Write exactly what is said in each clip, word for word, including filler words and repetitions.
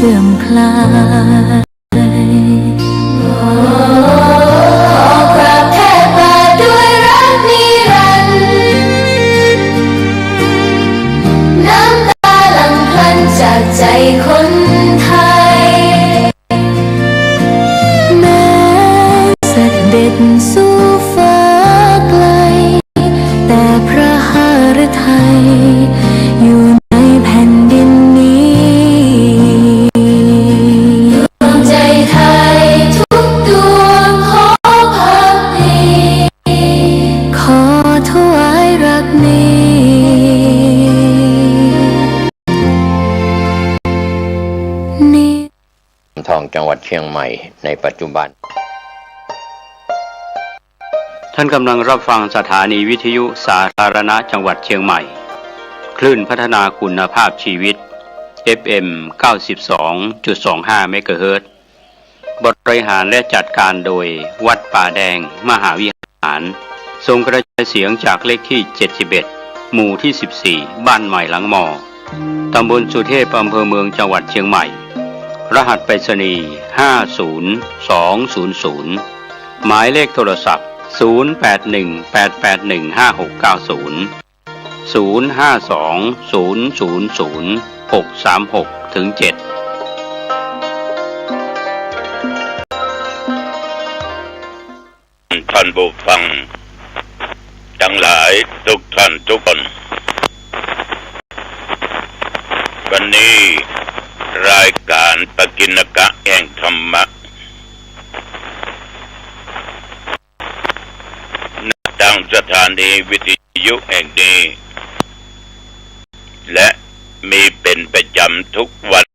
สื่อมคลาย ขอกราบแทบบ่าด้วยรักนิรันดร์ น้ำตาหลั่งพลันจากใจคนไทย แม้เสด็จสู่ฟ้าไกล แต่พระหฤทัยอยู่ในแผ่นดินนี้ ดวงใจไทยทุกดวงขอภักดี ขอถวายรักนี้ นี่ ทอง จังหวัดเชียงใหม่ในปัจจุบัน ท่านกำลังรับฟังสถานีวิทยุสาธารณะจังหวัดเชียงใหม่ คลื่นพัฒนาคุณภาพชีวิต เอฟเอ็ม เก้าสิบสองจุดสองห้า เมกะเฮิรตซ์ บริหารและจัดการโดยวัดป่าแดงมหาวิหาร ส่งกระจายเสียงจากเลขที่ เจ็ดสิบเอ็ด หมู่ที่ สิบสี่ บ้านใหม่หลังมอ ตำบลสุเทพ อำเภอเมือง จังหวัดเชียงใหม่ รหัสไปรษณีย์ ห้าศูนย์สองศูนย์ศูนย์ หมายเลขโทรศัพท์ ศูนย์แปดหนึ่งแปดแปดหนึ่งห้าหกเก้าศูนย์ ศูนย์ห้าสองศูนย์ศูนย์ศูนย์หกสามหก ถึง เจ็ด ท่านผู้ฟังทั้งหลายทุกท่านทุกคน วันนี้รายการปกิณกะแห่งธรรมะ ณ ทางสถานีวิทยุแห่งนี้ และมีเป็นประจำทุกวัน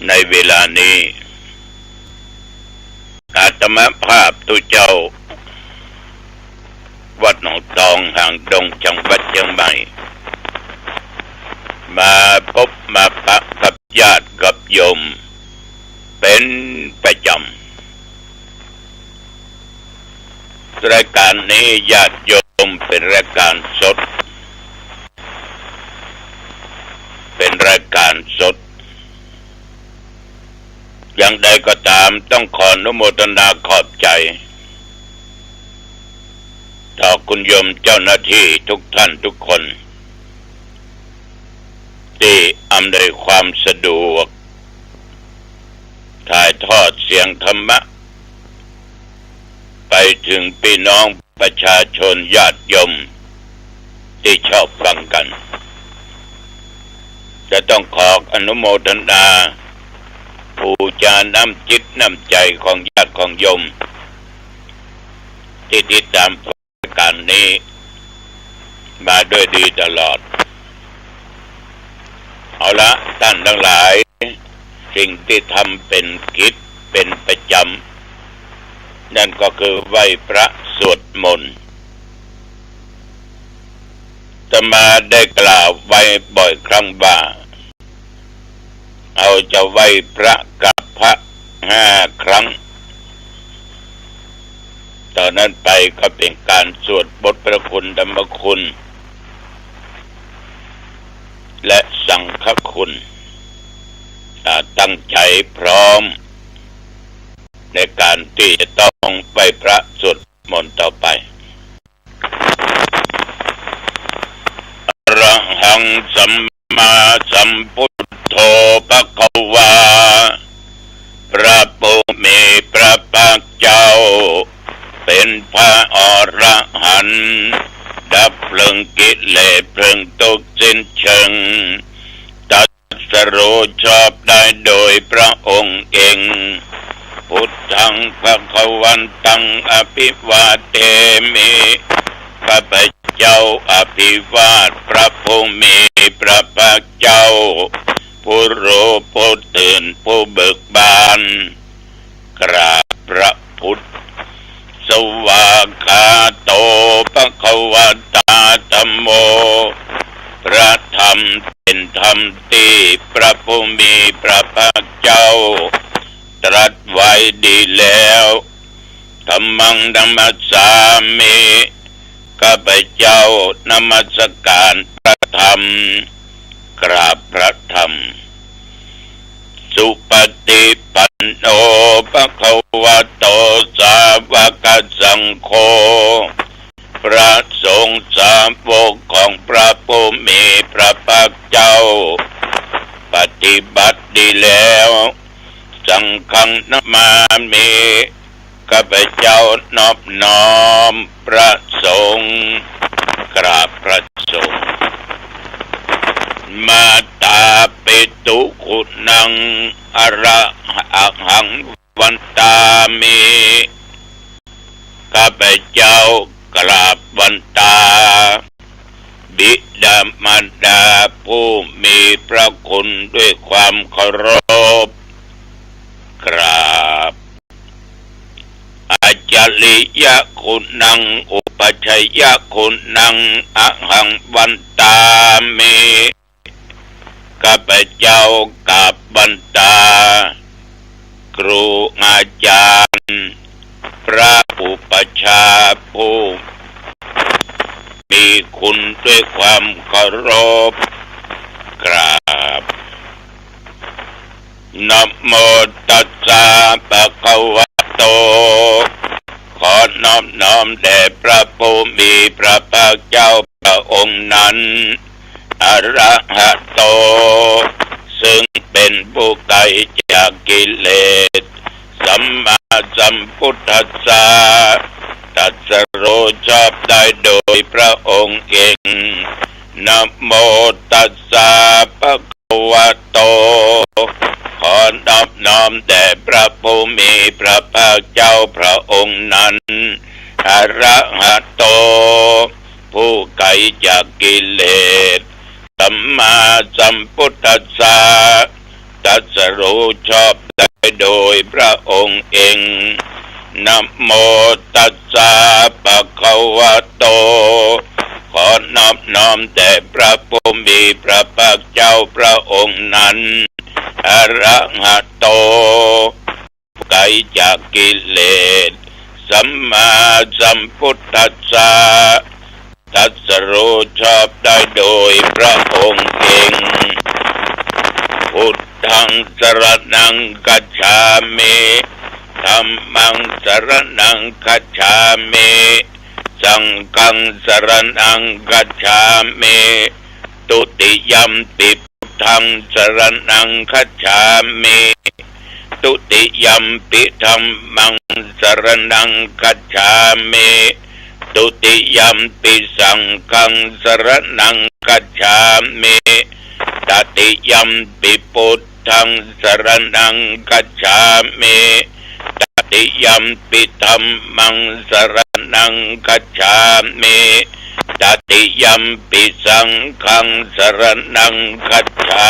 ในเวลานี้ อาตมาภาพตุ๊เจ้า วัดหนองตอง หางดง จังหวัดเชียงใหม่ มาพบมาปะกับญาติกับโยมเป็นประจำ รายการนี้ญาติโยมเป็นรายการสด เป็นรายการสด อย่างใดก็ตามต้องขออนุโมทนาขอบใจ ต่อคุณโยมเจ้าหน้าที่ทุกท่านทุกคน ที่อำนวยความสะดวก ถ่ายทอดเสียงธรรมะ ไปถึงพี่น้องประชาชนญาติโยมที่ชอบฟังกัน จะต้องขออนุโมทนา ปูจาน้ำจิตน้ำใจของญาติของโยม ที่ติดตาม การนี้มาด้วยดีตลอด เอาละท่านทั้งหลาย สิ่งที่ทำเป็นกิจเป็นประจำ นั่นก็คือไหว้พระสวดมนต์ อาตมาได้กล่าวไว้บ่อยครั้งว่า เอาจะไหว้พระกราบพระห้าครั้ง ต่อนั้นไปก็เป็นการสวดบทพระคุณธรรมคุณ และสังฆคุณ อ่า ตั้งใจพร้อม ในการที่จะต้องไหว้พระสวดมนต์ต่อไป อะระหังสัมมาสัมพุทโธภะคะวา พระผู้มีพระภาคเจ้า เป็นพระอรหันต์ ดับเพลิงกิเลสเพลิงทุกข์สิ้นเชิง ตรัสรู้ชอบได้โดยพระองค์เอง พุทธังภะคะวันตังอะภิวาเทมิ ข้าพเจ้าอภิวาทพระผู้มีพระภาคเจ้า ผู้รู้ผู้ตื่นผู้เบิกบาน กราบพระพุทธ สวากขาโตภะคะวะตาธัมโม พระธรรมเป็นธรรมที่พระผู้มีพระภาคเจ้า ตรัสไว้ดีแล้ว ธัมมังนะมัสสามิ ข้าพเจ้านมัสการพระธรรม กราบพระธรรม สุปฏิปันโน ภะคะวะโต สาวกสังโฆ พระสงฆ์สาวกของพระผู้มีพระภาคเจ้า ปฏิบัติดีแล้ว สังฆังนะมามิ ข้าพเจ้านอบน้อมพระสงฆ์ กราบพระสงฆ์ มาตาปิตุกุณัง อะระหัง วันตามิ ข้าพเจ้ากราบวันตา บิดามารดาผู้มีพระคุณด้วยความเคารพ กราบ อาจาริยะกุณัง อุปัชฌายะกุณัง อะหัง วันตามิ ข้าพเจ้ากราบวันตา ครูอาจารย์ พระอุปัชฌาย์ผู้มีคุณด้วยความเคารพ กราบ นะโมตัสสะ ภะคะวะโต ขอนอบน้อมแด่พระผู้มีพระภาคเจ้าพระองค์นั้น อะระหะโต ซึ่งเป็นผู้ไกลจากกิเลส สัมมาสัมพุทธัสสะ ตรัสรู้ชอบได้โดยพระองค์เอง นะโมตัสสะ ภะคะวะโต ขอนอบน้อมแด่พระผู้มีพระภาคเจ้าพระองค์นั้น อะระหะโต ผู้ไกลจากกิเลส สัมมาสัมพุทธัสสะ ตรัสรู้ชอบได้โดยพระองค์เอง นะโมตัสสะ ภะคะวะโต ขอนอบน้อมแด่พระผู้มีพระภาคเจ้าพระองค์นั้น อะระหะโต ไกลจากกิเลส สัมมาสัมพุทธัสสะ ตรัสรู้ชอบได้โดยพระองค์เอง พุทธัง สรณัง คัจฉามิ ธัมมัง สรณัง คัจฉามิ สังฆัง สรณัง คัจฉามิ ทุติยัมปิ พุทธัง สรณัง คัจฉามิ ทุติยัมปิ ธัมมัง สรณัง คัจฉามิ ทุติยัมปิ สังฆัง สรณัง คัจฉามิ ตติยัมปิ พุทธัง สรณัง คัจฉามิ ตติยัมปิ ธัมมัง สรณัง คัจฉามิ ตติยัมปิ สังฆัง สรณัง คัจฉา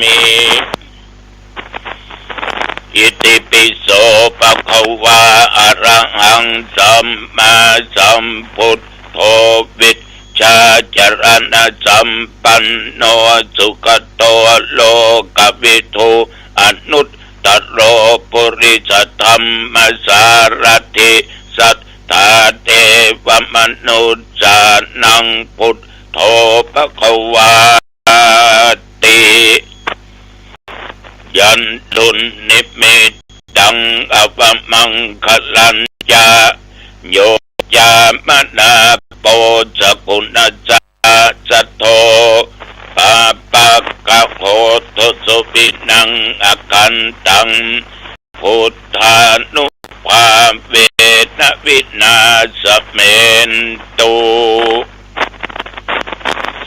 มิ อิติปิโส ภะคะวา อะระหัง สัมมาสัมพุทโธ วิชชาจรณสัมปันโน สุขโต โลกวิทู อนุตตโร ปุริสธัมมสารถิ สัทธา เทวมนุสสานัง พุทโธ ภะคะวาติ ยันตุนนิมิตตัง อวมังคะลัญจะ โย จามนาโป สกุณัสสะ สัทโธ ปาปะกะโหตุ สุวินัง อกันตัง พุทธานุภาเวนะ วินาสเมนตุ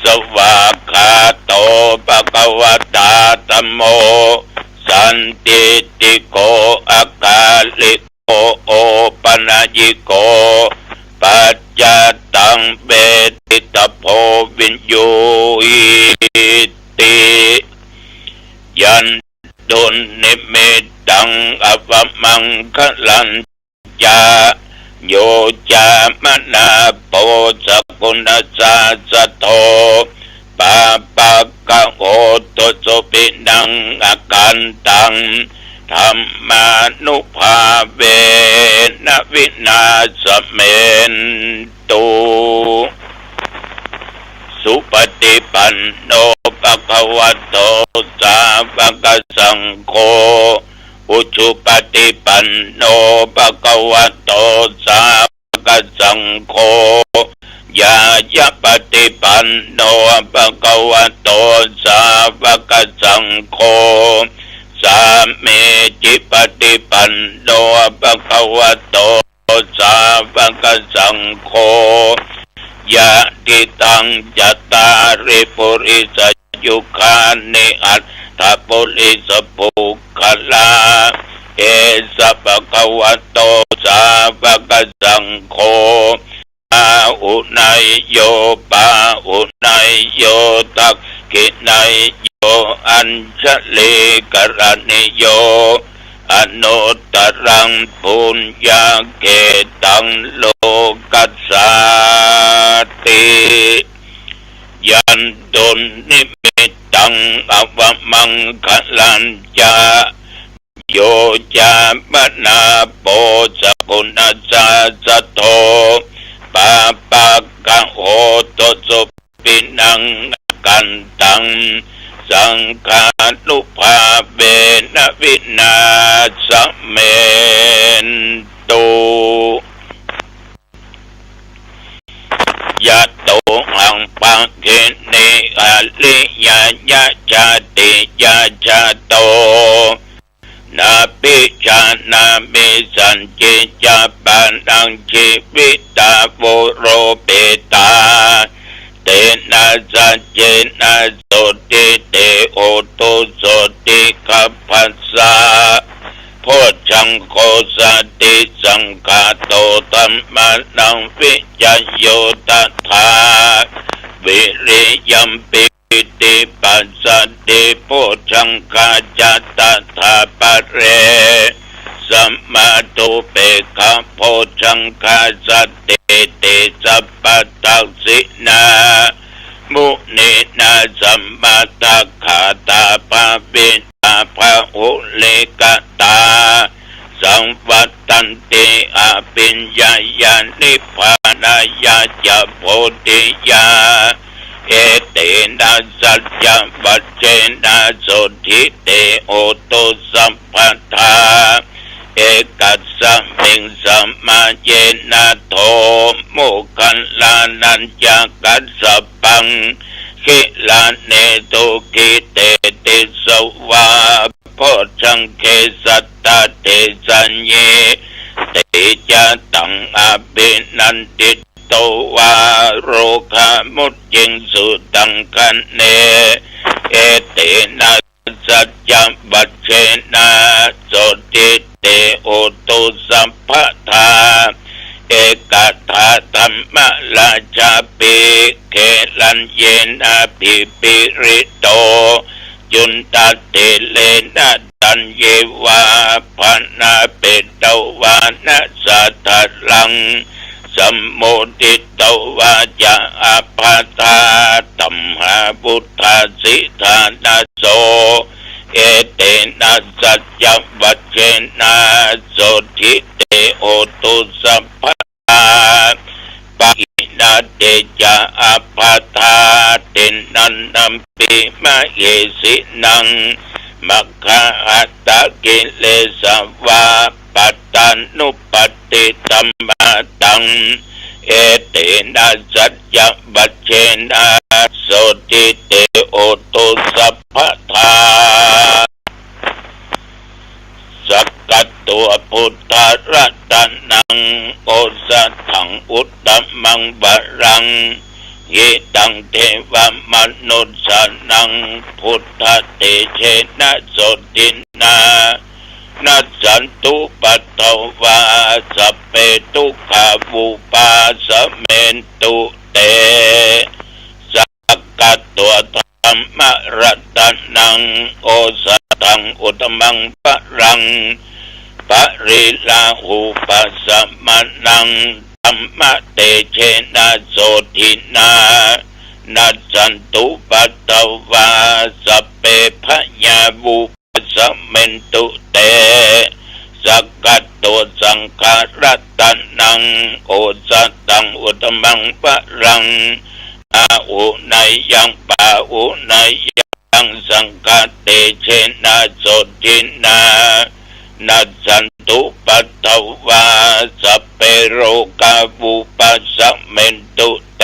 สวากขาโต ภะคะวะตา ธัมโม สันทิฏฐิโก อะกาลิโก โอปะนะยิโก ปัจจัตตัง เวทิตาโพ วิญญูหิติ ยันตุนนิมิตตัง อวมังคะลัญจะ โย จามนาโป สกุณัสสะ สัทโธ ปาปะกะโหตุ สุวินัง อกันตัง ธัมมานุภาเวนะ วินาสเมนตุ สุปฏิปันโน ภ ภะคะวะโต สาวกสังโฆ อุจุปปะติปันโน ภะคะวะโต สาวกสังโฆ ญาณปะติปันโน ภะคะวะโต สาวกสังโฆ สามีจิปะติปันโน ภะคะวะโต สาวกสังโฆ ยะติตัง จัตตาริ ปุริสายุคานิ อัตถะปุริสปุคคละ เอสะภะคะวะโต สาวกสังโฆ อาหุเนยโย ปาหุเนยโย ทักขิเนยโย อัญชลีกรณีโย อนุตตรัง ปุญญาเขตัง โลกัสสาติ ยันตุนิมิตตัง อวมังคะลัญจะ โย จามนาโป สะกุณัสสะสะโท ปาปะกะโห ตุสุปินัง อาคันตัง สังฆานุภาเวนะ วินาสะเมนตุ ยะโตหัง ภะคินี อริยะยะ จาติยะ จะโต นาภิจานามิ สันติ จะ ปะรัง จีวิตา โวโรเปตา เตนะ สัจเจนะ โสตถิ เต โหตุ โสตถิ คัพพะสสะ โพชฌังโค สัตถิสังขาโต ธัมมานัง วิจโย ตถา วิริยัมปิ ปิติ ปัสสะติ โพชฌังคา จะ ตถา ปะเร สะมะโธ เปกขะ โพชฌังคา สัตถิ เต สัพพะทักขิณา มุนีนา สะมะทะกะตา ภาวิตา บาหุลีกะตา สังวัตตันติ อภิญญา นิพพานา ยา จะ โพธิยา เอเตนะ สัจจะ วัจเจนะ โสตถิ เต โหตุ สัพพะทา เอกัสสะมิง สะมะเยนะ โท โมคคัลลานัญจะ กัสสะปัง กิลาเน ทุกขิ เต ติสสะวา โพชฌังเก สัตถะ เตสัญญิ เตจะตัง อภินันทิโต วา โรคามุจจิงสุ ตังคะเน เอเตนะ สัจจะ วัจเจนะ โสตถิ เต โหตุ สัพพะทา เอกถา ธัมมราชาภิ เกลัญเยนะ ภิปริโต จุนทะเถเรนะ ตัญเยวา ภะนะเปตวานะ สาทะลัง สัมโมทิโต วาจะ อัพพะทา ธัมมาวุฒา สิทธานะ โส เอเตนะ สัจจะ วัจเจนะ โสตถิ เต โหตุ สัพพะทา ปะหินะ เตจะ อัพพะทา ติณันนัมปิ มะเหสินัง มัคคะหัตถะ กิเลสะวา ปัตตานุปัตติ ธัมมาตัง เอเตนะ สัจจะ วัจเจนะ โสตถิ เต โหตุ สัพพะทา สักกัตวา พุทธะ รัตะนัง โอสะถัง อุตตะมัง วะรัง หิตัง เทวะมะนุสสานัง พุทธะ เตเจนะ โสตถินา นัสสันตุ ปัตถะวา สัพเพ ทุกขา วุปาสะเมนตุ เต สักกัตวา ธัมมะ รัตะนัง โอสะถัง อุตตะมัง วะรัง ปะริลาหูปาสะมะนัง ธัมมะ เตเจนะ โสตถินา นัสสันตุ ปัตถะวา สัพเพ พะยา วุปาสะเมนตุ เต สักกัตวา สังฆะ รัตะนัง โอสะถัง อุตตะมัง วะรัง อา อุเนยยัง ปาอุเนยยัง สังฆะเตเชนะ โสทินะ นัสสันตุปัทวา สัพเพโรกา วุปัสสะเมนตุเต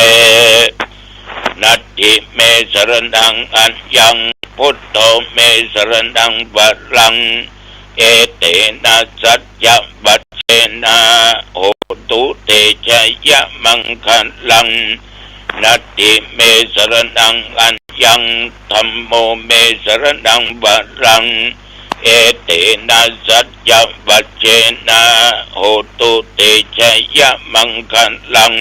นัตถิเม สรณัง อัญญัง พุทโธ เม สรณัง วรัง เอเตนะ สัจจะวัจเจนะ โหตุ เตชะยะมังคะลัง นัตถิเม สรณัง อัญญัง ธัมโม เม สรณัง วรัง เอเตนะ สัจจะวัจเจนะ โหตุ เตชะยะมังคะลัง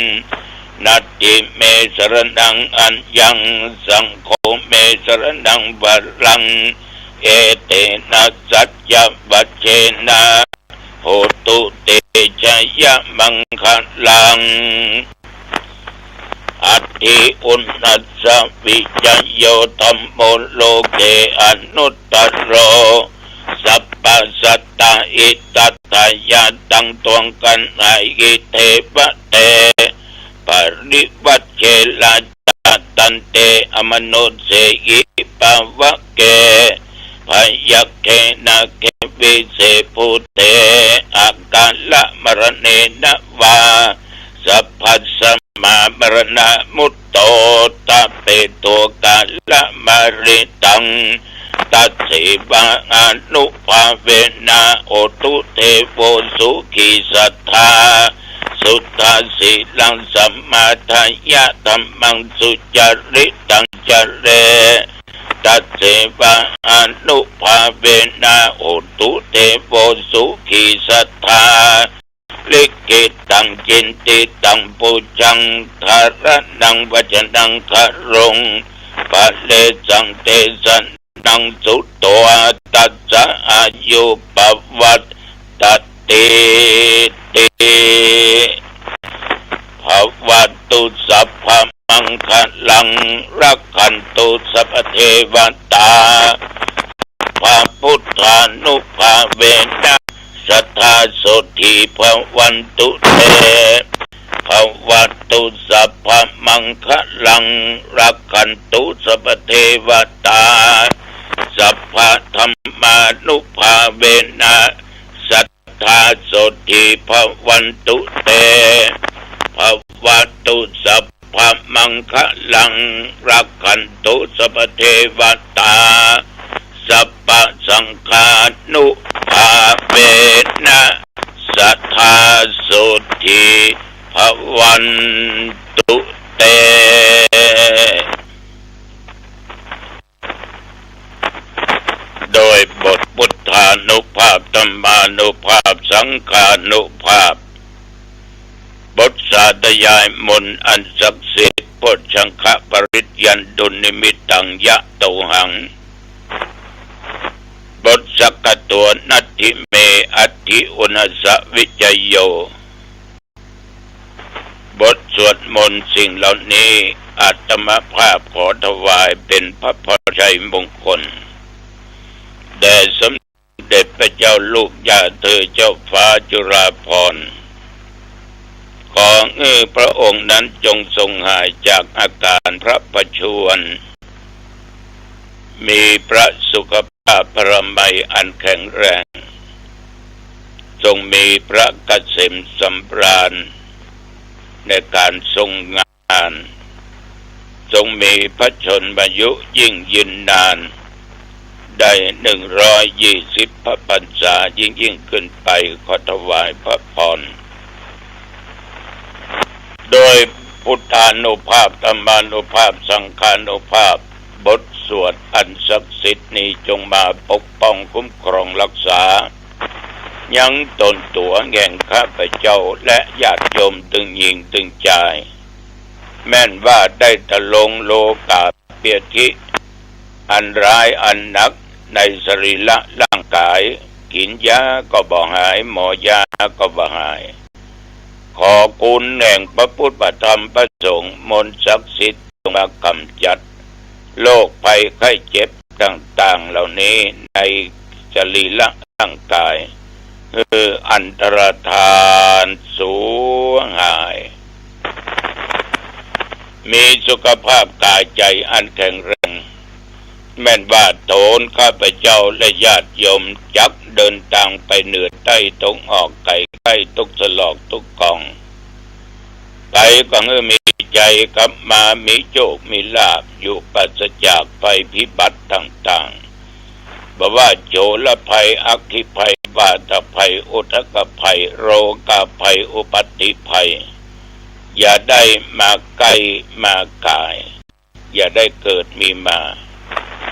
นัตถิเม สรณัง อัญญัง สังโฆ เม สรณัง วรัง เอเตนะ สัจจะวัจเจนะ โหตุ เตชะยะมังคะลัง อัตถิอุณณัสสะ วิจโย ธัมโม โลเก อนุตตโร สัพพะสัตตา หิตัตถายะ ตัง ตวง กัณหา หิ เทวะเต ปริวัจเช ราชา ตันเต อมนุสเสหิ ภาวะเก พยัคเข นาเก วิเศษ ภูเต อากาละมะระเณนะวา สัพพัสมามะระณะมุตโต ทะเปโต กาละมะริตัง ตัสเสวะอานุภาเวนะ โหตุ เทโว สุขี สัตถา สุตถา สีลัง สมาทายะ ธัมมัง สุจริตัง จเร ตัสเสวะอานุภาเวนะ โหตุ เทโว สุขี สัตถา ลิขิตัง จินติตัง ปูจัง ธารณัง วัจนัง คารุง ภะเรสัง เตสะนัง สุโต ตัสสะ อายุ ปะวัตติ ติ ภะวะตุ สัพพะมังคะลัง รักขันตุ สัพพะเทวะตา พระพุทธานุภาเวนะ สัทธา โสตถี ภะวันตุ เต ภะวะตุ สัพพะมังคะลัง รักขันตุ สัพพะเทวะตา สัพพะธัมมานุภาเวนะ สัทธา โสตถี ภะวันตุ เต ภะวะตุ สัพพะมังคะลัง รักขันตุ สัพพะเทวะตา สัพพะสังฆานุภาเวนะ สัทธา โสตถี ภะวันตุ เต โดยบทพุทธานุภาพ ธัมมานุภาพ สังฆานุภาพ บทสาธยายมนต์อันศักดิ์สิทธิ์ โพชฌังคปริตยันตุนิมิตตัง ยะโตหัง บทสักขะตัว นัตถิเม อัตถิอุณณัสสะ วิจโย บทสวดมนต์สิ่งเหล่านี้ อาตมาภาพขอถวายเป็นพระพรชัยมงคล แด่สมเด็จพระเจ้าลูกย่าเธอเจ้าฟ้าจุฬาภรณ์ ขอให้พระองค์นั้นจงทรงหายจากอาการพระประชวร มีพระสุขภาพพระมัยอันแข็งแรง ทรงมีพระเกษมสำราญในการทรงงาน ทรงมีพระชนมายุยิ่งยืนนาน ได้หนึ่งร้อยยี่สิบพระพรรษายิ่งๆ ขึ้นไป ขอถวายพระพร โดยพุทธานุภาพ ธัมมานุภาพ สังฆานุภาพ บทสวดอันศักดิ์สิทธิ์นี้จงมาปกป้องคุ้มครองรักษา ยังต๋นตั๋วแห่งข้าพเจ้าและญาติโยมตึงญิงตึงจาย แม่นว่าได้ทะลงโลกาเปียธิ อันร้ายอันหนักในสรีระร่างกาย กิ๋นยาก็บ่หาย หมอยาก็บ่หาย ขอคุณแห่งพระพุทธพระธรรมพระสงฆ์ มนต์ศักดิ์สิทธิ์จงมากำจัดโรคภัยไข้เจ็บต่างๆ เหล่านี้ในสรีระร่างกาย หื้ออันตรธานสูญหาย มีสุขภาพก๋ายใจ๋อันแข็งแรง แม่นว่าโตนข้าพเจ้าและญาติโยมจักเดินตางไปเหนือใต้ตะวันออกไก๋ใก้ ทุกซอกทุกกอง ไปก็หื้อมีใจ๋กลับมา มีโชคมีลาภ อยู่ปราศจากภัยพิบัติต่างๆ บ่ว่าโชลภัย อัคคีภัย วาตภัย อุทกภัย โรคาภัย อุปัตติภัย อย่าได้มาใก้มาก๋าย อย่าได้เกิดมีมา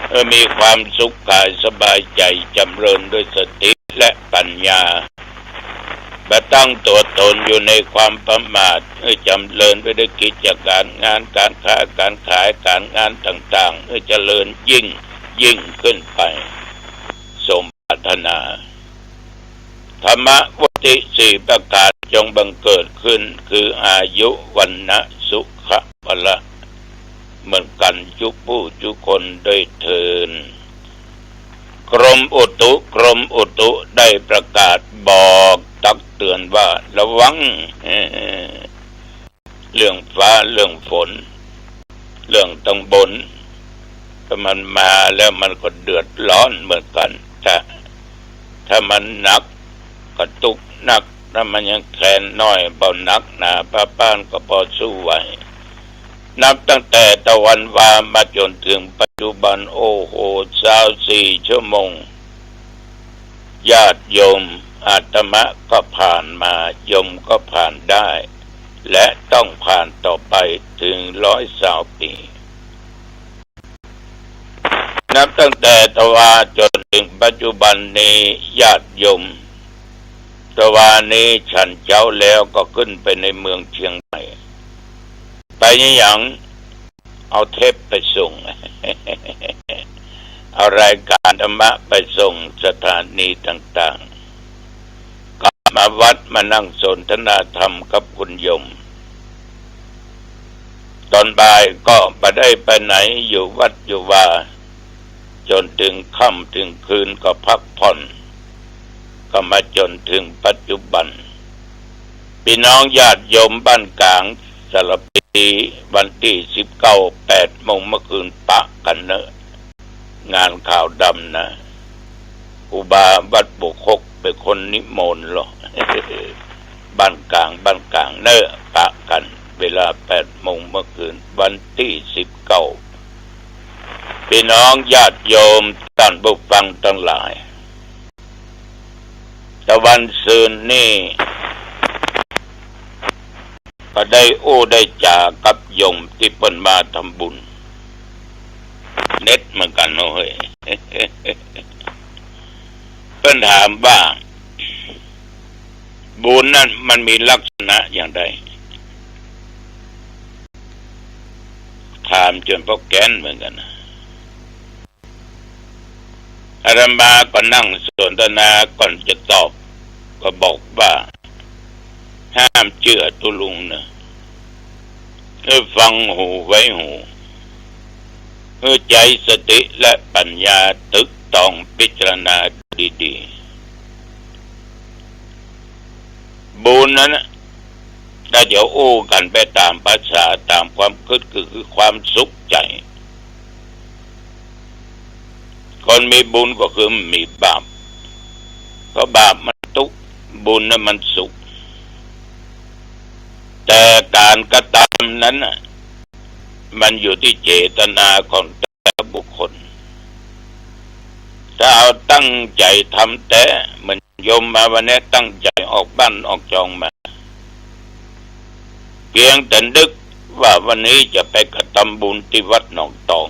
เออ มีความสุขก๋ายสบายใจ๋ จ๋ำเริญด้วยสติและปัญญา บ่ตั้งตั๋วต๋นอยู่ในความประมาท เออ จ๋ำเริญไปด้วยกิจก๋านงาน ก๋านค้าก๋านขาย ก๋านงานต่างๆ เออ เจริญยิ่งยิ่งขึ้นไป สมปรารถนา ธรรมวัตถุสี่ประก๋านจงบังเกิดขึ้น คืออายุ วรรณะ สุขะ พละ เหมือนกั๋นจุผู้จุคนด้วยเทอญ กรมอุตุ กรมอุตุได้ประกาศบอกตักเตือนว่าระวัง เรื่องฟ้า เรื่องฝน เรื่องตังบน ถ้ามันมาแล้วมันก็เดือดร้อนเหมือนกั๋น ถ้า ถ้ามันหนักก็ตุ๊กข์นัก ถ้ามันยังแคนน้อยเบานักหนา ป้าป้านก็ปอสู้ไหว นับตั้งแต่ตะวันวามาจ๋นเถิงปัจจุบัน โอ้โห ซาวสี่ชั่วโมง ญาติโยม อาตมาก็ผ่านมา โยมก็ผ่านได้ และต้องผ่านต่อไปเถิงร้อยซาวปี๋ นับตั้งแต่ตะวาจ๋นเถิงปัจจุบันนี้ ญาติโยม ตะวานี้ฉันเจ๊าแล้วก็ขึ้นไปในเมืองเจียงใหม่ ไปอะหยัง เอาเทปไปส่ง เอารายก๋านธรรมะไปส่งสถานีต่างๆ กลับมาวัดมานั่งสนทนาธรรมกับคุณโยม ต๋อนบ่ายก็บ่ได้ไปไหน อยู่วัดอยู่วา จ๋นเถิงค่ำเถิงคืนก็พักผ่อน ก็มาจ๋นเถิงปัจจุบัน ปี้น้องญาติโยมบ้านก๋าง สารภี วันตี้สิบเก้า แปดโมงเมื่อคืน ปะกั๋นเนอะ งานขาวดำนะ ครูบาวัดบวกฮกเป๋นคนนิมนต์ลอ บ้านก๋าง บ้านก๋างเนอะ ปะกั๋น เวลาแปดโมงเมื่อคืน วันตี้สิบเก้า ปี้น้องญาติโยม ต้านผู้ฟังตังหลาย ตะวันซืนนี้ ก็ได้อู้ได้จ๋ากับโยมตี้เปิ้นมาทำบุญ เน็ตเหมือนกั๋นเนาะเฮ้ย เปิ้นถามว่า บุญนั้นมันมีลักษณะอย่างใด ถามจ๋นป้อแก๊นเหมือนกั๋นนะ อาตมาก็นั่งสนทนา ก่อนจะตอบ ก็บอกว่า ห้ามเจื้อตุ๊ลุงเนอะ หื้อฟังหูไว้หู หื้อใจ๊สติและปัญญาตึกตองพิจารณาดีๆ บุญนั้นน่ะ ถ้าจะอู้กั๋นไปต๋ามภาษา ต๋ามความกึ๊ด ก็คือความสุขใจ๋ คนมีบุญก็คือมีบาป เพราะบาปมันตุ๊กข์ บุญน่ะมันสุข แต่ก๋านกระตำนั้นน่ะ มันอยู่ตี้เจตนาของแต่ละบุคคล ถ้าเอาตั้งใจ๋ทำแต๊ เหมือนโยมมาวันนี้ตั้งใจ๋ออกบ้านออกจองมา เปียงแต่นึกว่าวันนี้จะไปกระตำบุญตี้วัดหนองตอง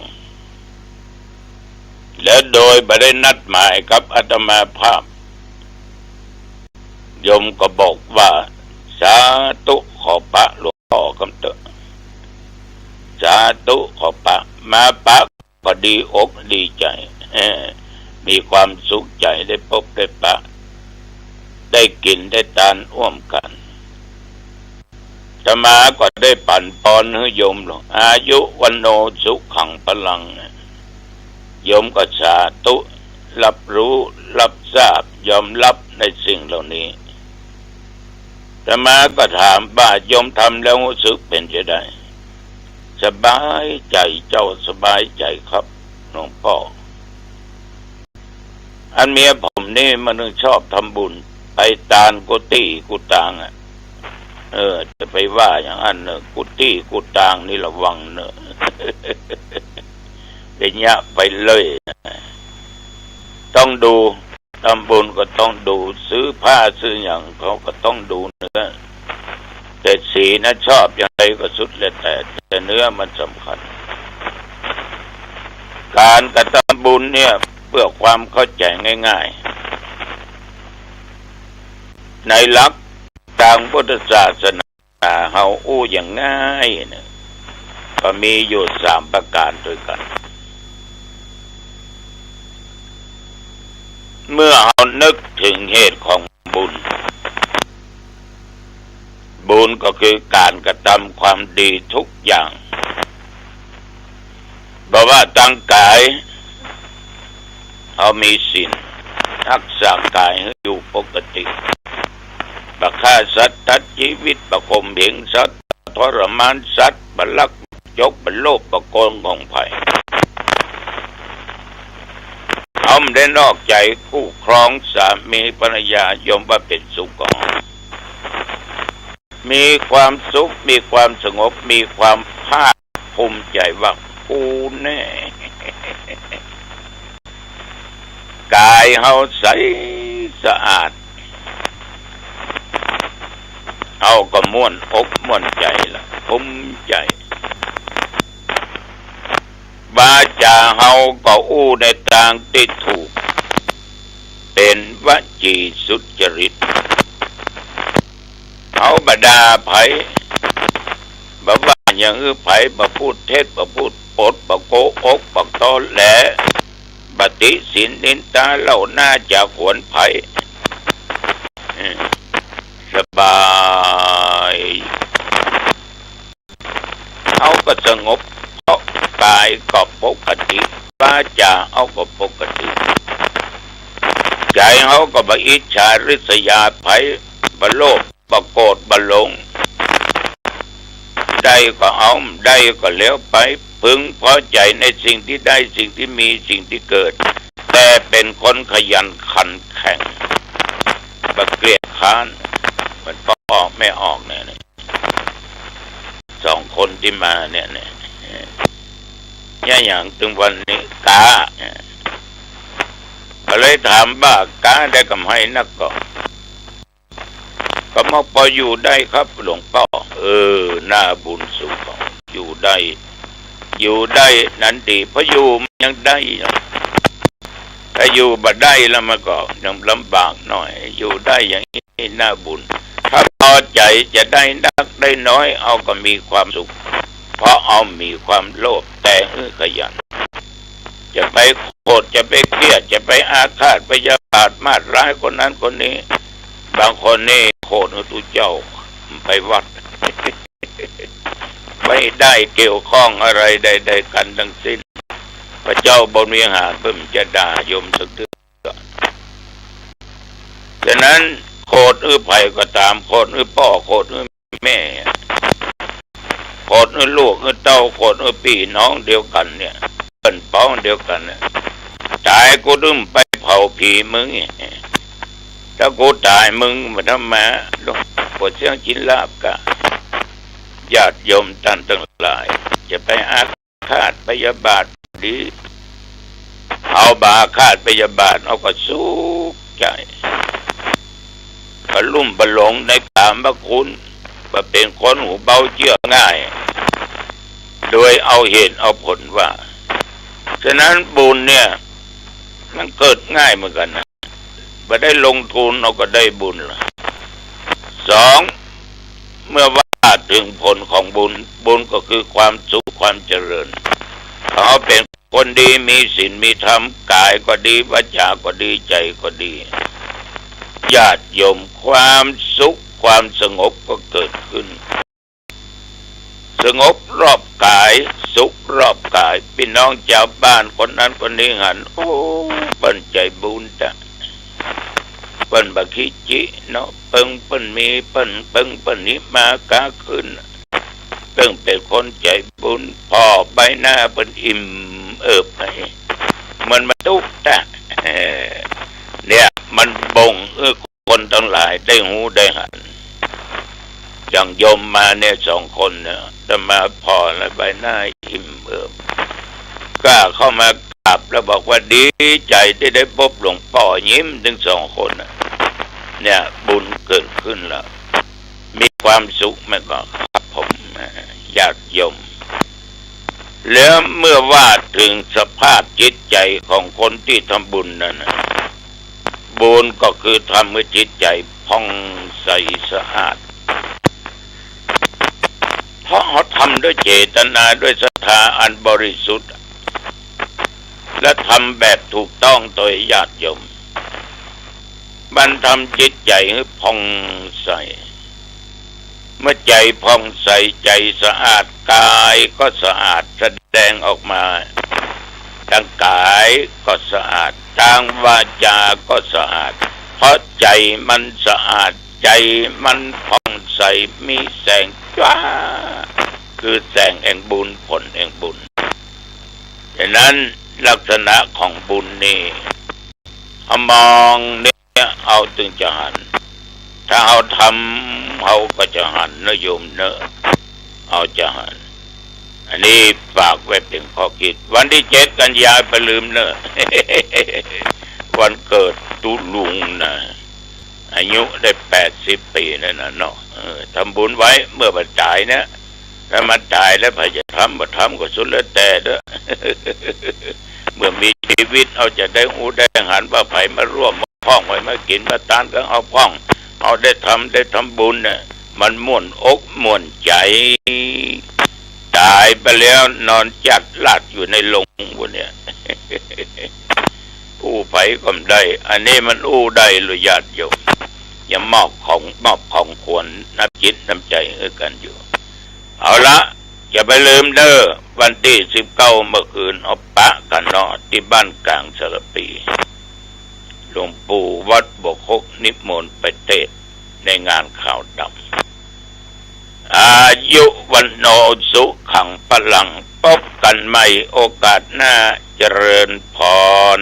แล้วโดยบ่ได้นัดหมายกับอาตมาภาพ โยมก็บอกว่า สาธุ ขอปะหลวงป้อก่ำเต๊อะ สาธุ ขอปะ มาปะ ก็ดีอกดีใจ๋ เออ มีความสุขใจ๋ได้ปบได้ปะ ได้กิ๋นได้ตานอ้วมกั๋น อาตมาก็ได้ปั๋นปอนหื้อโยมลอ อายุ วัณโณ สุขัง พลัง โยมก็สาธุ รับรู้ รับทราบ ยอมรับในสิ่งเหล่านี้ อาตมาก็ถามว่า โยมทำแล้วฮู้สึกเป๋นจาใด สบายใจ๋ เจ้าสบายใจ๋ครับ หลวงป้อ อันเมียผมนี่มันชอบทำบุญ ไปตานกู้ตี้กู้ตางอะ เออ จะไปว่าอย่างนั้นเน่อ กู้ตี้กู้ตางนี่ระวังเน่อ เดี๋ยวเยียะไปเลย ต้องดู ทำบุญก็ต้องดู ซื้อผ้าซื้อหยังเขาก็ต้องดูเนื้อ แต่สีนะชอบอย่างไรก็สุดแล้วแต่ แต่เนื้อมันสำคัญ ก๋านกระตำบุญเนี่ย เปื้อความเข้าใจ๋ง่ายๆ ในหลักตางพุทธศาสนา เฮาอู้อย่างง่ายเนี่ย ก็มีอยู่สามประก๋านตวยกั๋น เมื่อเฮานึกเถิงเหตุของบุญ บุญก็คือก๋านกระตำความดีกู้อย่าง บ่ว่าตางก๋าย เฮามีศีล ฮักษาก๋ายหื้ออยู่ปกติ บ่ฆ่าสัตว์ตัดจีวิต บ่ข่มเหงสัตว์ บ่ทรมานสัตว์ บ่ลัก บ่จก บ่โลภ บ่โกงของใผ เฮาบ่ได้นอกใจ๋กู้ครองสามีภรรยา ย่อมว่าเป๋นสุขของเฮา มีความสุข มีความสงบ มีความภาคภูมิใจ๋ว่า กูแน่ ก๋ายเฮาใสสะอาด เฮาก็ม่วนอกม่วนใจ๋ละ ภูมิใจ๋ วาจ๋าเฮาก็อู้ในตางตี้ถูก เป๋นวจีสุจริต เฮาบ่ด่าใผ บ่ว่าอย่างหื้อใผ บ่พูดเท็จ บ่พูดปด บ่โกหก บ่ตอแหล บ่ติฉินนินทาเล่าหน้าจ๋าขวนใผ อืม สบาย เฮาก็สงบ เพราะก๋ายก็ปกติ วาจ๋าเฮาก็ปกติ ใจ๋เฮาก็บ่อิจฉาริษยาใผ บ่โลภ บ่โกรธ บ่หลง ได้ก็เอา บ่ได้ก็แล้วไป พึงพอใจ๋ในสิ่งตี้ได้ สิ่งตี้มี สิ่งตี้เกิด แต่เป๋นคนขยันขันแข็ง บ่เกียจคร้าน มันก็ออกไม่ออกเนี่ย สองคนตี้มาเนี่ย เนี่ย เนี่ยอย่างตึงวันนี้ก๊า ก็เลยถามว่าก๊าได้กำไรนักก่อ ก็มาปออยู่ได้ครับหลวงป้อ เออ น่าบุญสุข อยู่ได้ อยู่ได้นั้นดี เพราะอยู่มันยังได้เนาะ ถ้าอยู่บ่ได้แล้วมันก็ยังลำบากหน่อย อยู่ได้อย่างนี้น่าบุญ ถ้าพอใจ๋จะได้นักได้น้อย เฮาก็มีความสุข เพราะเฮามีความโลภ แต่หื้อขยัน จะไปโขด จะไปเคียด จะไปอาฆาตพยาบาทมาดร้ายคนนั้นคนนี้ บางคนนี่โขดหื้อตุ๊เจ้า ไปวัด ไม่ได้เกี่ยวข้องอะไรใดๆ กั๋นทั้งสิ้น พระเจ้าบนวิหารเปิ้นจะด่าโยมสักเตื้อ ฉะนั้นโขดหื้อใผก็ต๋าม โขดหื้อป้อ โขดหื้อแม่ โขดหื้อลูกหื้อเต้า โขดหื้อปี้น้องเดียวกั๋นเนี่ย เปิ้นป๊องเดียวกั๋นเนี่ย ต๋ายกูตึงไปเผาผีมึง ถ้ากูต๋ายมึงมาทำไม หลวงปู่เสี้ยงจินลาบกะ ญาติโยมต้านตังหลาย จะไปอาฆาตพยาบาทดี เฮาบ่อาฆาตพยาบาท เฮาก็สุขใจ๋ บ่ลุ่มบ่หลงในกามคุณ บ่เป๋นคนหูเบาเจื้อง่าย โดยเอาเหตุเอาผลว่า ฉะนั้นบุญเนี่ย มันเกิดง่ายเหมือนกั๋นนะ บ่ได้ลงทุนเฮาก็ได้บุญละ สอง เมื่อว่าเถิงผลของบุญ บุญก็คือความสุขความเจริญ เฮาเป๋นคนดี มีศีลมีธรรม ก๋ายก็ดี วาจาก็ดี ใจ๋ก็ดี ญาติโยม ความสุขความสงบก็เกิดขึ้น สงบรอบก๋าย สุขรอบก๋าย ปี้น้องจาวบ้านคนนั้นคนนี้หัน โอ้ เปิ้นใจ๋บุญตะ เปิ้นบ่ขี้จิเนาะ เปิงเปิ้นมี เปิ้น เปิงเปิ้นมีมาก๊าขึ้น ปิ้งเป๋นคนใจ๋บุญ ผ่อใบหน้าเปิ้นอิ่มเอิบไป เหมือนมนุษย์นะ เนี่ย มันบ่งเอื้อคนตังหลายได้ฮู้ได้หัน อย่างโยมมาเนี่ยสองคนเนี่ย อาตมาผ่อแล้วใบหน้าอิ่มเอิบ ก้าเข้ามากราบแล้วบอกว่าดีใจ๋ตี้ได้พบหลวงป้อ ยิ้มตึงสองคนน่ะ เนี่ย บุญเกิดขึ้นแล้ว มีความสุขไหมก็ ครับผม ญาติโยม แล้วเมื่อว่าเถิงสภาพจิตใจ๋ของคนตี้ทำบุญนั้นน่ะ บุญก็คือทำหื้อจิตใจ๋ผ่องใสสะอาด เพราะเฮาทำด้วยเจตนา ด้วยศรัทธาอันบริสุทธิ์ และทำแบบถูกต้องโตย ญาติโยม มันทำจิตใจ๋หื้อผ่องใส เมื่อใจ๋ผ่องใส ใจ๋สะอาด ก๋ายก็สะอาด แสดงออกมา ตางก๋ายก็สะอาด ตางวาจาก็สะอาด เพราะใจ๋มันสะอาด ใจ๋มันผ่องใส มีแสงจ้า คือแสงแห่งบุญ ผลแห่งบุญ ฉะนั้นลักษณะของบุญนี่ เฮามองเนี่ย เฮาตึงจะหัน ถ้าเฮาทำ เฮาก็จะหันนะโยมเนอะ เฮาจะหัน อันนี้ฝากไว้เป๋นข้อคิด วันตี้เจ็ดกันยาบ่าลืมเนอะ วันเกิดตุ๊ลุงนะ อายุได้แปดสิบปี๋แล้วนะเนาะ เออ ทำบุญไว้เมื่อบ่ต๋ายเนี่ย ถ้ามันต๋ายแล้วใผจะทำบ่ทำก็สุดแล้วแต่เด้อ เมื่อมีจีวิตเฮาจะได้ฮู้ได้หันว่าใผมาร่วมมาพ่อง ใผมากิ๋นมาตานกับเฮาพ่อง เฮาได้ทำ ได้ทำบุญน่ะ มันม่วนอกม่วนใจ๋ ต๋ายไปแล้วนอนจัดลาดอยู่ในโลงปู้นเนี่ย อู้ใผก็บ่ได้ อันนี้มันอู้ได้เลยญาติโยม ยังมอบของ มอบของขวัญน้ำจิตน้ำใจ๋หื้อกั๋นอยู่ เอาละ จะบ่าลืมเด้อ วันตี้สิบเก้าเมื่อคืน เฮาปะกั๋นเนาะ ตี้บ้านก๋างสารภี หลวงปู่วัดบ่าคกนิมนต์ไปเตสน์ในงานขาวดำ อายุ วัณโณ สุขัง พลัง พบกั๋นใหม่โอกาสหน้า เจริญพร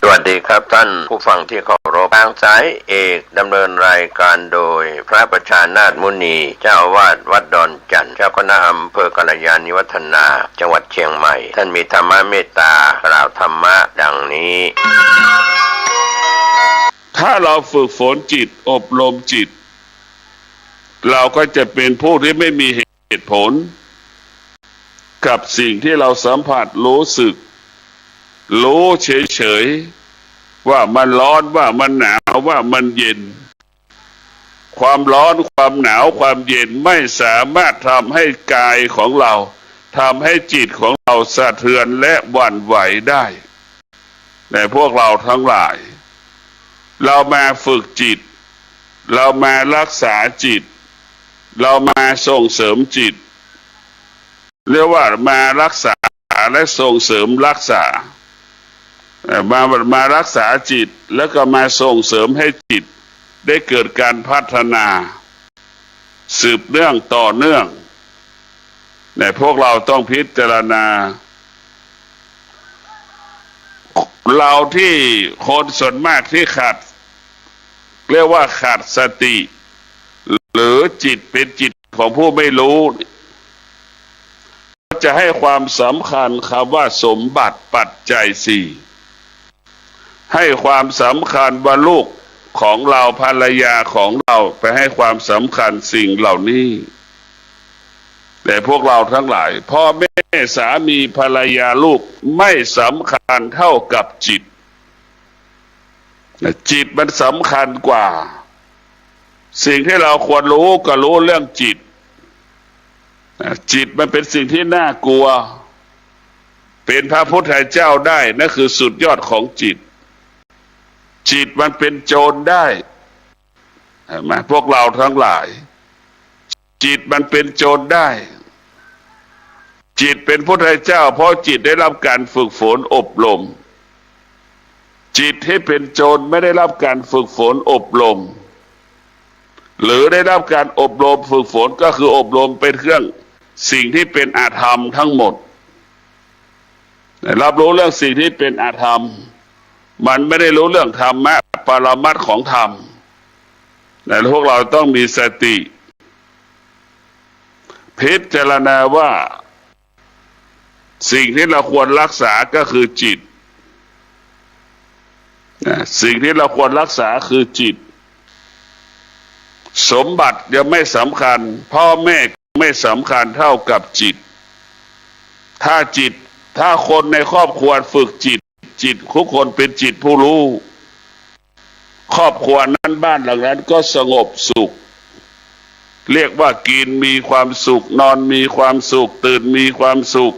สวัสดีครับท่านผู้ฟังที่เคารพ ทางสายเอกดำเนินรายการโดยพระประชานาถมุนี เจ้าอาวาสวัดดอนจันทน์ เจ้าคณะอำเภอกัลยาณิวัฒนา จังหวัดเชียงใหม่ ท่านมีธรรมเมตตากล่าวธรรมะดังนี้ ถ้าเราฝึกฝนจิต อบรมจิต เราก็จะเป็นผู้ที่ไม่มีเหตุผล กับสิ่งที่เราสัมผัสรู้สึก รู้เฉยๆ ว่ามันร้อน ว่ามันหนาว ว่ามันเย็น ความร้อน ความหนาว ความเย็นไม่สามารถทำให้กายของเรา ทำให้จิตของเราสะเทือนและหวั่นไหวได้ แต่พวกเราทั้งหลาย เรามาฝึกจิต เรามารักษาจิต เรามาส่งเสริมจิต เรียกว่ามารักษาและส่งเสริมรักษา เอ่อ มา มารักษาจิต แล้วก็มาส่งเสริมให้จิตได้เกิดการพัฒนา สืบเนื่องต่อเนื่อง เนี่ย พวกเราต้องพิจารณา เราที่ คนส่วนมากที่ขาด เรียกว่าขาดสติ หรือจิตเป็นจิตของผู้ไม่รู้ ก็จะให้ความสำคัญคำว่าสมบัติปัจจัยสี่ ให้ความสำคัญว่าลูกของเรา ภรรยาของเรา ไปให้ความสำคัญสิ่งเหล่านี้ แต่พวกเราทั้งหลาย พ่อแม่ สามี ภรรยา ลูก ไม่สำคัญเท่ากับจิต จิตมันสำคัญกว่า สิ่งที่เราควรรู้ก็รู้เรื่องจิต จิตมันเป็นสิ่งที่น่ากลัว เป็นพระพุทธเจ้าได้ นั่นคือสุดยอดของจิต จิตมันเป็นโจรได้ เห็นไหม พวกเราทั้งหลาย จิตมันเป็นโจรได้ จิตเป็นพุทธเจ้า เพราะจิตได้รับการฝึกฝนอบรม จิตที่เป็นโจรไม่ได้รับการฝึกฝนอบรม หรือได้รับการอบรมฝึกฝน ก็คืออบรมเป็นเรื่องสิ่งที่เป็นอธรรมทั้งหมด รับรู้เรื่องสิ่งที่เป็นอธรรม มันไม่ได้รู้เรื่องธรรมะปรมัตถ์ของธรรม นะ พวกเราต้องมีสติ พิจารณาว่า สิ่งที่เราควรรักษาก็คือจิต นะ สิ่งที่เราควรรักษาคือจิต สมบัติยังไม่สำคัญ พ่อแม่ก็ไม่สำคัญเท่ากับจิต ถ้าจิต ถ้าคนในครอบครัวฝึกจิต จิตทุกคนเป็นจิตผู้รู้ ครอบครัวนั้น บ้านหลังนั้นก็สงบสุข เรียกว่ากินมีความสุข นอนมีความสุข ตื่นมีความสุข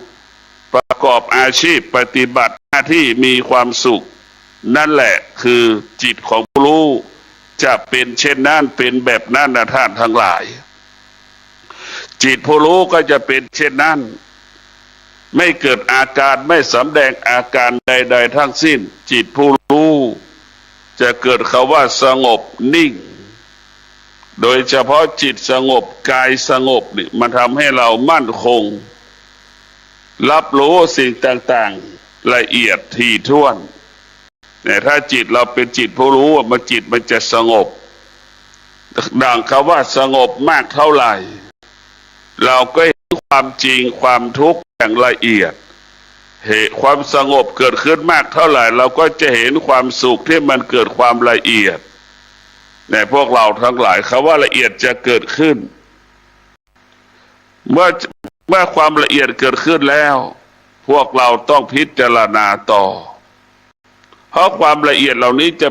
ประกอบอาชีพ ปฏิบัติหน้าที่มีความสุข นั่นแหละคือจิตของผู้รู้ จะเป็นเช่นนั้น เป็นแบบนั้นนะท่านทั้งหลาย จิตผู้รู้ก็จะเป็นเช่นนั้น ไม่เกิดอาการ ไม่สำแดงอาการใดๆ ทั้งสิ้น จิตผู้รู้ จะเกิดคำว่าสงบนิ่ง โดยเฉพาะจิตสงบ กายสงบนี่ มันทำให้เรามั่นคง รับรู้สิ่งต่างๆ ละเอียดถี่ถ้วน เนี่ย ถ้าจิตเราเป็นจิตผู้รู้อะ มัน จิตมันจะสงบ ดังคำว่าสงบมากเท่าไหร่ เราก็เห็นความจริงความทุกข์อย่างละเอียด เหตุความสงบเกิดขึ้นมากเท่าไหร่ เราก็จะเห็นความสุขที่มันเกิดความละเอียด ในพวกเราทั้งหลาย คำว่าละเอียดจะเกิดขึ้น เมื่อ เมื่อความละเอียดเกิดขึ้นแล้ว พวกเราต้องพิจารณาต่อ เพราะความละเอียดเหล่านี้จะ